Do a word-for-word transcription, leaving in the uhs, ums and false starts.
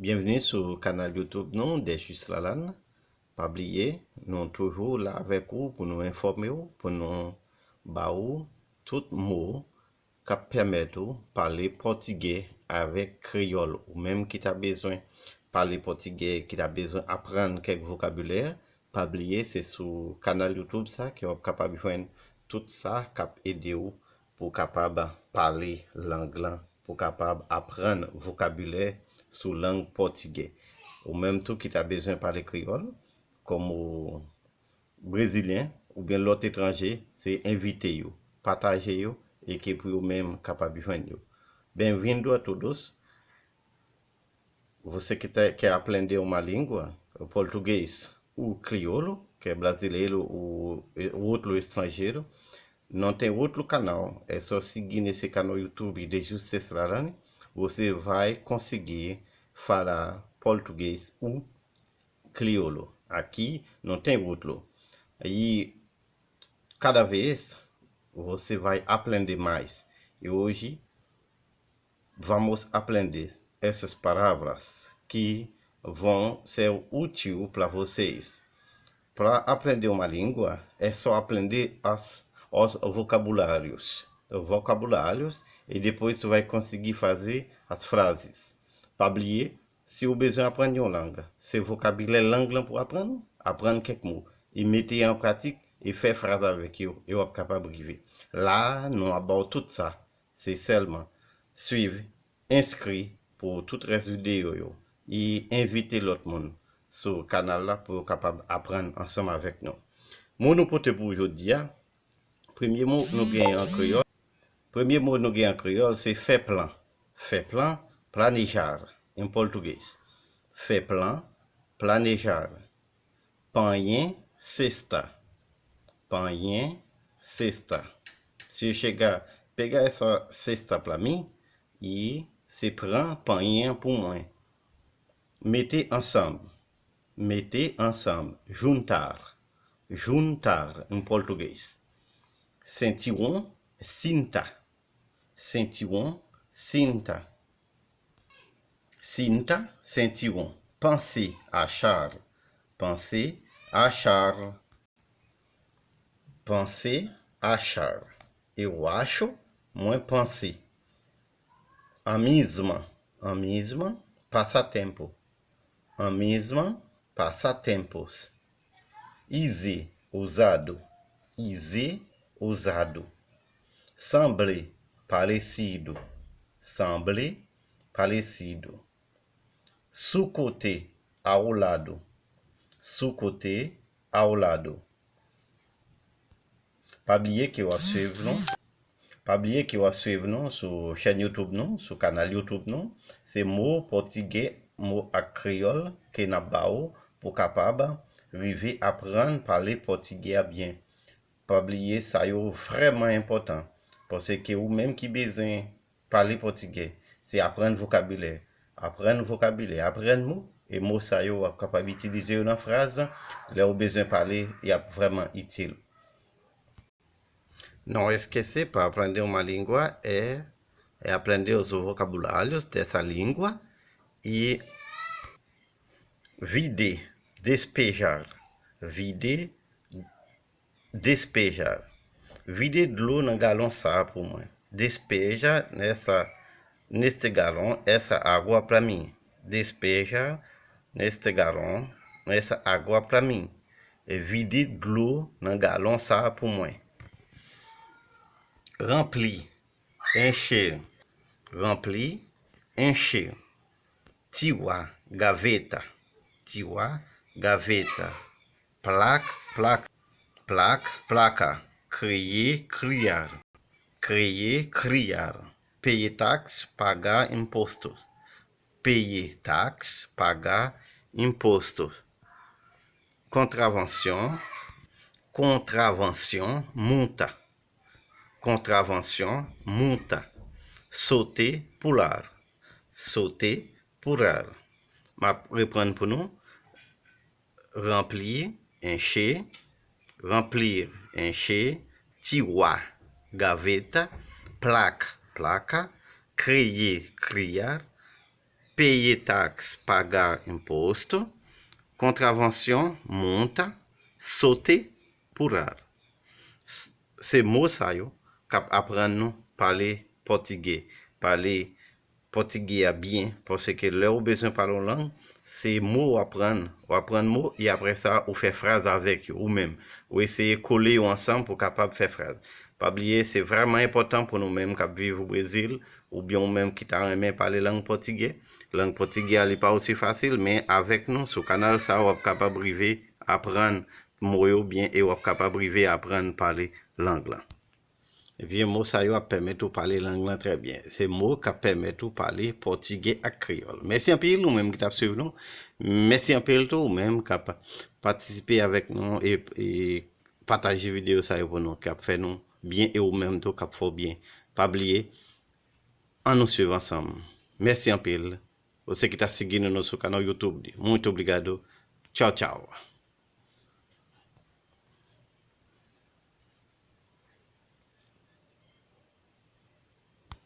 Byenvni sou kanal YouTube nou, Dejis Lalann. Pa bliye, nou toujou la avèk ou pou nou enfòme w, pou nou ba ou tout mo k ap pèmèt ou pale pòtigè avèk kreyòl. Ou menm ki ta bezwen pale pòtigè, ki ta bezwen aprann kèk vokabilè, pa bliye se sou kanal YouTube sa ke w ap kapab jwenn tout sa k ap ede w pou w kapab pale lang lan, pou w kapab aprann vokabilè sou lang pòtigè. Ou menm tou ki ta bezwen pale kreyòl, kòm ou brezilyen oubyen lòt etranje, se envite yo, pataje yo, e ke pou yo menm kapab jwenn yo. Bem-vindo a todos. Você que, te, que aprende uma língua, o português, o crioulo, que é brasileiro, o, o outro estrangeiro, não tem outro canal. É só seguir nesse canal YouTube de Justus Lalani. Você vai conseguir falar português ou crioulo. Aqui não tem outro. E cada vez você vai aprender mais. E hoje vamos aprender essas palavras que vão ser útil para vocês. Para aprender uma língua, é só aprender as, os vocabulários. Vocabulários, e depois você vai conseguir fazer as frases. Pa bliye, si ou bezwen aprann yon lang, se vokabilè lang lan pou aprann, aprann kèk mo, e mete yo an pratik, e fè fraz avèk yo, e w ap kapab rive. La, nou ap ba w tout sa. Se sèlman swiv, enskri pou tout rès videyo yo, e envite lòt moun sou kanal la pou yo kapab aprann ansanm avèk nou. Mo nou pote pou jodi a, premye mo nou genyen an kreyòl, premye mo nou genyen an kreyòl se fè plan. Fè plan, planejar, en português. Fè plan, planejar. Panyen sesta. Panyen sesta. Se chega, pega essa cesta pra mim, e se pran panyen an pou mwen. Mete ansanm. Mete ansanm. Juntar. Juntar, em português. Sentiwon, sinta. Sentiwon, sinta. Sinta, sentiwon. Panse, achar. Panse, achar. Panse, achar. Eu acho, mwen panse. A mesma, a mesma, passatempo. A mesma, passatempos. Ize, usado. Ize, usado. Sanble, parecido. Sanble, parecido. Sou kote, ao lado. Sou kote, ao lado. Pa bliye ke w ap swiv nou. Pa bliye ke w ap swiv nou sou chèn YouTube nou, sou kanal YouTube nou. Se mo pòtigè, mo ak kreyòl ke n ap ba ou pou kapab rive aprann pale pòtigè a byen. Pa bliye, sa yo vrèman enpòtan, paske ou menm ki bezwen pale pòtigè, se aprann vokabilè. Aprann vokabilè, aprann mo, e mo sa yo w ap kapab itilize yo nan fraz. Lè w bezwen pale, y ap vrèman itil. Não esquecer, para aprender uma língua, é, é aprender os vocabulários dessa língua e vide, despejar, vide, despejar. Vide dlo nan galon sa a pou mwen. Despeja nessa, neste galão, essa água pra mim. Despeja neste galão, essa água pra mim. E vide dlo nan galon sa a pou mwen. Ranpli, encher. Ranpli, encher. Tiwa, gaveta. Tiwa, gaveta. Plak, plak, plak, plaka. Kreye, criar. Kreye, criar. Peye taks, pagar impostos. Peye taks, pagar impostos. Kontravansyon, kontravansyon, multa. Kontravansyon, multa. Sote, pular. Sote, pular. M ap reprann pou nou. Ranpli, encher. Ranpli, encher. Tiwa, gaveta. Plak, plaka. Kreye, criar. payer tax, pagar imposto, contravención, multa, sote, purar. Se mo sa yo k ap aprann nou pale pòtigè, pale pòtigè a byen, paske lè ou bezwen pale yon lang, se mo w aprann. Ou aprann mo, e apre sa, ou fè fraz avèk yo, ou menm. Ou eseye kole yo ansanm pou w kapab fè fraz. Pa bliye, se vrèman enpòtan pou nou menm k ap viv o Brezil, oubyen ou menm ki ta renmen pale lang pòtigè. Lang pòtigè a, li pa osi fasil, men avèk nou, sou kanal sa, w ap kapab rive aprann mo yo byen e w ap kapab rive aprann pale lang lan. Vye mo sa yo ap pèmèt ou pale lang lan trè byen. Se mo k ap pèmèt ou pale pòtigè ak kreyòl. Mèsi anpil ou menm ki t ap swiv nou. Mèsi anpil tou ou menm k ap patisipe avèk nou e, e pataje videyo sa yo pou nou, k ap fè nou byen e ou menm tou k ap fè w byen. Pa bliye, ann nou swiv ansanm. Mèsi anpil. Você que está seguindo no nosso canal YouTube. Muito obrigado. Tchau, tchau.